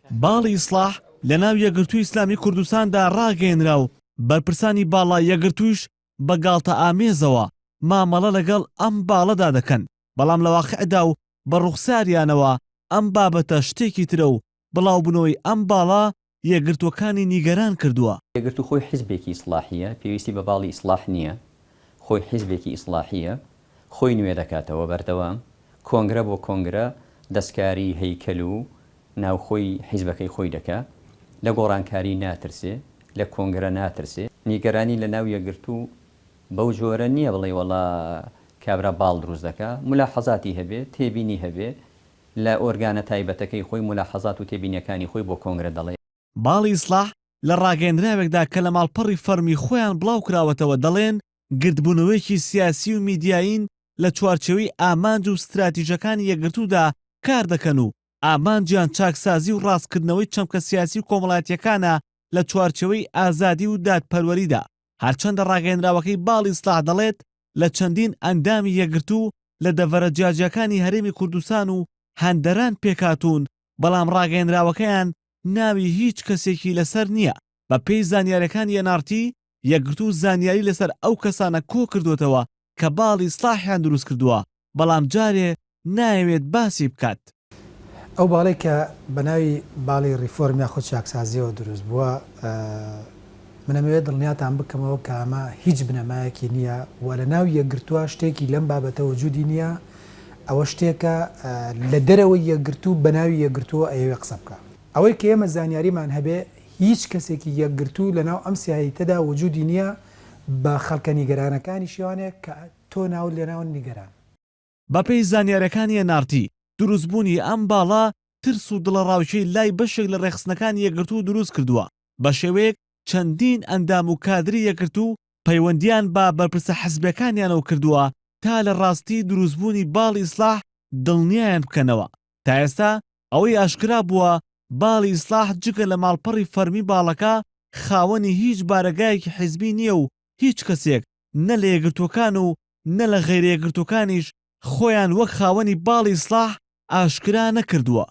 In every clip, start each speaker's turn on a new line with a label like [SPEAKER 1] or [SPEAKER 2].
[SPEAKER 1] باڵی ئیسڵاح لەناو یەکگرتووی ئیسلامی کوردستاندا ڕاگەیەنرا و بەرپرسانی باڵای یەکگرتوویش بە گاڵتەئامێزەوە مامەڵە لەگەڵ ئەم باڵەدا دەکەن، بەڵام لە واقیعدا و بە ڕوخساریانەوە ئەم بابەتە شتێکی ترە و بڵاوبوونەوەی ئەم باڵە یەکگرتووەکانی نیگەران کردووە.
[SPEAKER 2] یەکگرتوو خۆی حیزبێکی ئیسڵاحییە، پێویستی بە باڵی ئیسڵاح نییە، خۆی حیزبێکی ئیسڵاحییە، خۆی نوێ دەکاتەوە بەردەوام، کۆنگرە بۆ کۆنگرە دەستکاری هەیکەل و ناوخۆی حیزبەکەی خۆی دەکا، لە گۆڕانکاری ناترسێ، لە کۆنگرە ناترسێ. نیگەرانی لە ناو یەکگرتوو بەو جۆرە نییە بڵێی وەڵا کابرا باڵ دروست دەکا، مولاحەزاتی هەبێ، تێبینی هەبێ، لە ئۆرگانە تایبەتەکەی خۆی مولاحەزات و تێبینیەکانی خۆی بۆ کۆنگرە دەڵێ.
[SPEAKER 1] باڵی ئیسڵاح لە ڕاگەیەندراوێکدا کە لە ماڵپەڕی فەڕمی خۆیان بڵاوکراوەتەوە دەڵێن، گردبوونەوەیەکی سیاسی و میدیایین لە چوارچێوەی ئامانج و ستراتیژەکانی یەکگرتوودا کاردەکەن و ئامانجیان چاکسازی و ڕاستکردنەوەی چەمکە سیاسی و کۆمەڵایەتییەکانە لە چوارچێوەی ئازادی و دادپەروەریدا. هەرچەندە ڕاگەیەنراوەکەی باڵی ئیسڵاح دەڵێت، لە چەندین ئەندامی یەکگرتوو لە دەڤەرە جیاجیاکانی هەرێمی کوردستان و هەندەران پێکهاتوون، بەڵام ڕاگەیەنراوەکەیان ناوی هیچ کەسێکی لەسەر نییە. بەپێی زانیارییەکانی ئێن ئاڕ تی، یەکگرتوو زانیاری لەسەر ئەو کەسانە کۆکردووەتەوە کە باڵی ئیسڵاحیان دروستکردووە، بەڵام جارێ نایەوێت باسی بکات.
[SPEAKER 3] ئەو باڵەی کە بە ناوی باڵی ڕیفۆرم یاخود چاکسازییەوە دروست بووە، من ئەمەوێت دڵنیاتان بکەمەوە کە ئەمە هیچ بنەمایەکی نییە و لە ناو یەکگرتووە شتێکی لەم بابەتە وجودی نییە، ئەوە شتێکە لە دەرەوەی یەکگرتوو بە ناوی یەکگرتووە ئەیەوێ قسە بکا. ئەوەی کە ئێمە زانیاریمان هەبێ هیچ کەسێکی یەکگرتوو لە ناو ئەم سیایتەدا وجودی نییە بە خەڵکە نیگەرانەکانیشیوانێ کە تۆ ناوت لێناون نیگەران.
[SPEAKER 1] بەپێی زانیاریەکانی ئێن ئاڕ تی، دروستبوونی ئەم باڵە ترس و دڵەڕاوکێی لای بەشێک لە ڕێکخستنەکانی یەکگرتوو دروستکردووە، بەشێوەیەک چەندین ئەندام و کادری یەکگرتوو پەیوەندییان بە بەرپرسە حزبیەکانیانەوە کردووە تا لە ڕاستی دروستبوونی باڵی ئیسڵاح دڵنیایان بکەنەوە. تا ئێستا ئەوەی ئاشکرا بووە باڵی ئیسڵاح جگە لە ماڵپەڕی فەرمی باڵەکە خاوەنی هیچ بارەگایەکی حزبی نییە و هیچ کەسێک نە لە یەکگرتووەکان و نە لە غەیرە یەکگرتووەکانیش خۆیان وەک خاوەنی باڵی ئیسڵاح ئاشکرا نەکردووە.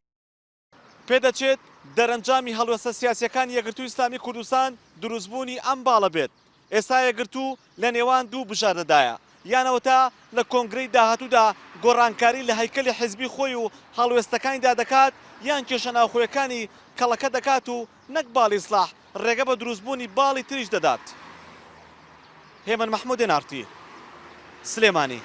[SPEAKER 1] پێدەچێت دەرەنجامی هەڵوێستە سیاسییەکانی یەکگرتووی ئیسلامی کوردستان دروستبوونی ئەم باڵە بێت. ئێستا یەکگرتوو لە نێوان دوو بژاردەدایە، یان ئەوەتا لە کۆنگرەی داهاتوودا گۆڕانکاری لە هەیکەلی حیزبی خۆی و هەڵوێستەکانیدا دەکات، یان کێشە ناوخۆیەکانی کەڵەکە دەکات و نەک باڵی ئیسڵاح ڕێگە بە دروستبوونی باڵی تریش دەدات. هێمن مەحمود، ئێن ئاڕ تی، سلێمانی.